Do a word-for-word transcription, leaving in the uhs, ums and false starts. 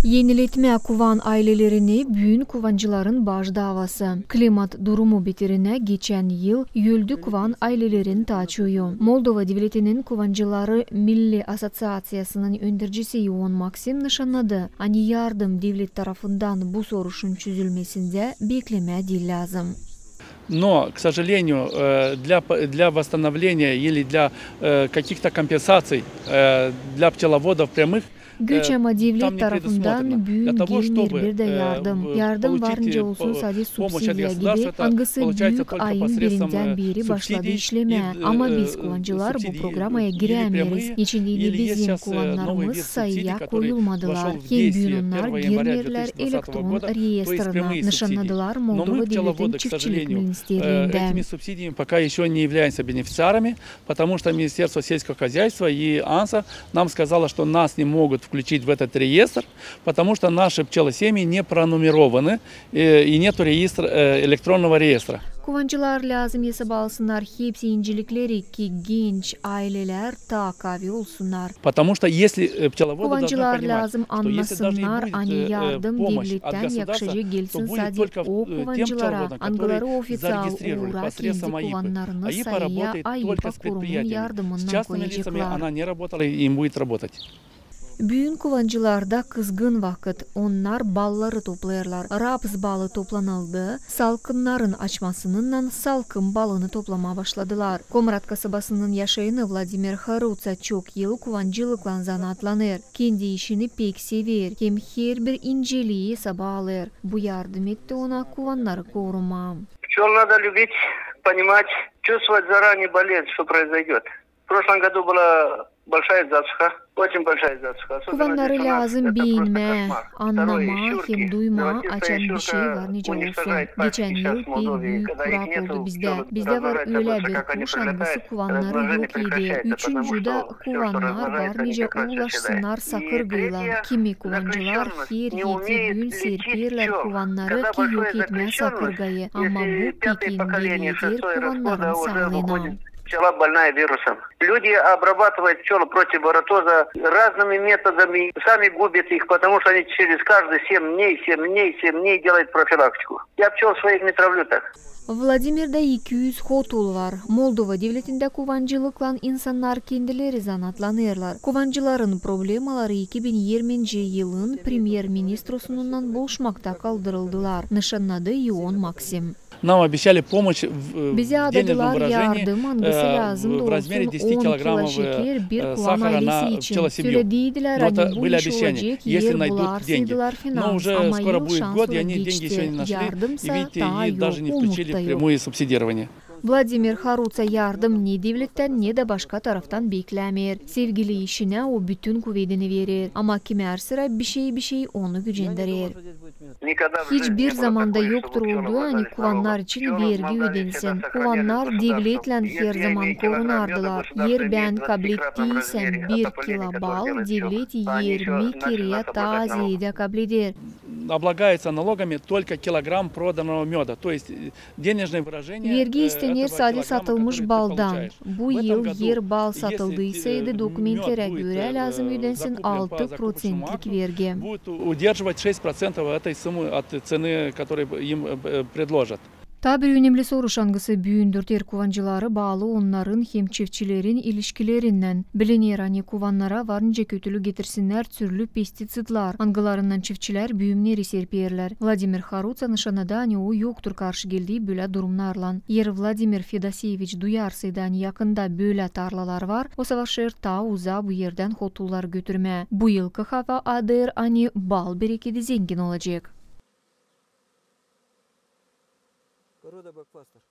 Eniletmää kuvan aylelerinä büün kuvancıların baş daavası. Klimat durumu biterinä geçän yıl öldü kuvan aylelerin taa çoyu. Moldova devletinin kuvancıları milli asosiaţiyasının öndercisi İon Maksim nışannadı, ani yardım devlet tarafından bu soruşun çözülmesindä beklemää diil lääzım. Но, к сожалению, э, для п-, для восстановления или для, э, каких-то компенсаций, э, для пчеловодов прямых, э, там не предусмотрено. Göç, ama devlet tarafından büün gelmeer bir dä yardım. Yardım var nicä olsun sade subsidiya gibi, angısı büük ayın birindän beeri başladı işlemää. Ama biz, kuvancılar, bu programaya giräämeeriz, neçin deyni bizim kuvannarımız sayıya koyulmadılar. Hem büün onnar girmeerlär elektron reestrına, nışannadılar Moldova devletin çiftçilik ministerliindän. Этими субсидиями пока ещё не являемся бенефициарами, потому что Министерство сельского хозяйства и АНСА нам сказало, что нас не могут включить в этот реестр, потому что наши пчелосемьи не пронумерованы, э, и нету реестр-, э, электронного реестра. Kuvancılar lääzım esaba alsınnar hepsi incelikleri, ki genç aylelär taa kaavi olsunnar. Потому что если, э, пчеловоды должны понимать, что если даже и будет, э, э, помощь от государства, то будет только, э, в помощь от государства, то будет только в, э, помощь от государства, то будет только в, э, помощь от государства. Kuvancılar lääzım annatsınnar ani o kuvancılara, angıları oficial olaraq kendi kuvannarını sayıya AIPA kurumun yardımından koyaceklar. Büün kuvancılarda kızgın vakıt, onnar balları toplêêrlar. Raps balı toplanıldı, salkımnarın açmasınnan salkım balını toplamaa başladılar. Komrat kasabasının yaşayanı Vladimir Harutsa çok yıl kuvancılıklan zanaatlanêr. Kendi işini pek sever, hem herbir incelii esaba alêr. Bu yardım etti ona kuvannarı korumaa. Пчёл надо любить, понимать, чувствовать заранее болезнь, что произойдёт. В прошлом году была большая засуха, очень большая засуха. Особенно здесь у нас это просто кошмар. Второе, щурки. Kuvannarı lääzım biinmää, annamaa hem duymaa, açan bişey var nicä olsun. Geçän yıl pek büük kurak oldu bizdä. Bizdä var ölä bir kuş, angısı kuvannarı yok eder. Üçüncüdä, kuvannar var nicä ulaşsınnar sakırgaylan. Kimi kuvancılar her edi gün serperlär kuvannarı, ki yok etmää sakırgayı. Ama bu pek endili eder kuvannarın saalıına. Пчела больная вирусом. Люди обрабатывают пчёлы против вирусоза разными методами, сами губят их, потому что они через каждые семь дней, семь дней, семь дней делают профилактику. Я пчёл своих не травлю так. Vladimirda iki üz hotul var. Moldova devletindä kuvancılıklan insannar kendileri zanaatlanêrlar. Kuvancıların problemaları iki bin irminci yılın premyer-ministrosununnan buluşmakta kaldırıldılar, nışannadı İon Maksim. Нам обещали помощь в, э, в денежном выражении, э, в размере десяти килограммов, э, сахара на пчелосемью. Bizi addılar yardım, angısı lääzım olsun on kilo şeker bir kuvan aylesi için. Söledeydilär, ani bu iş olacek, eer bularsaydılar finans, ama yıl şansora geçti. Yardımsa taa yok, umut da yok. Vladimir Harutsa yardım ne devlettän, ne dä başka taraftan beklämeer. Sevgili işinä o bütün kuvedini verer, ama kimär sıra bişey-bişey onu gücendirer. Hiç bir zamanda yoktur olduu, ani kuvannar için vergi ödensin. Kuvannar devletlän herzaman korunardılar. Eer bän kablettiysem bir kilo bal, devlet irmi kerä taa zeedä kableder. Облагается налогами только килограмм проданного мёда, то есть, э, денежное выражение, э, этого килограмма, который ты получаешь. Vergi istener sade satılmış baldan. Bu yıl eer bal satıldıysaydı, dokumentlerä görä lääzım ödensin altı proţentlik vergi. В этом году, если, э, мёд, э, закуплен по закупочному акцию, будут удерживать шесть процентов этой суммы от цены, которую им, э, э, предложат. Taa bir önemli soruş, angısı büün dörter kuvancıları, baalı onnarın hem çiftçilerin ilişkilerinnän. Biliner, ani kuvannara var nicä kötülük getirsinnär türlü pestiţidlär, angılarınnan çiftçilär büümneri serperlär. Vladimir Harutsa nışannadı, ani o yoktur karşı geldii bölä durumnarlan. Eer Vladimir Fedoseviç duyarsaydı, ani yakında bölä tarlalar var, o savaşêr taa uzaa bu erdän hotulları götürmää. Bu yılkı hava adêr, ani bal berekedi zengin olacek. Порода блокбастер.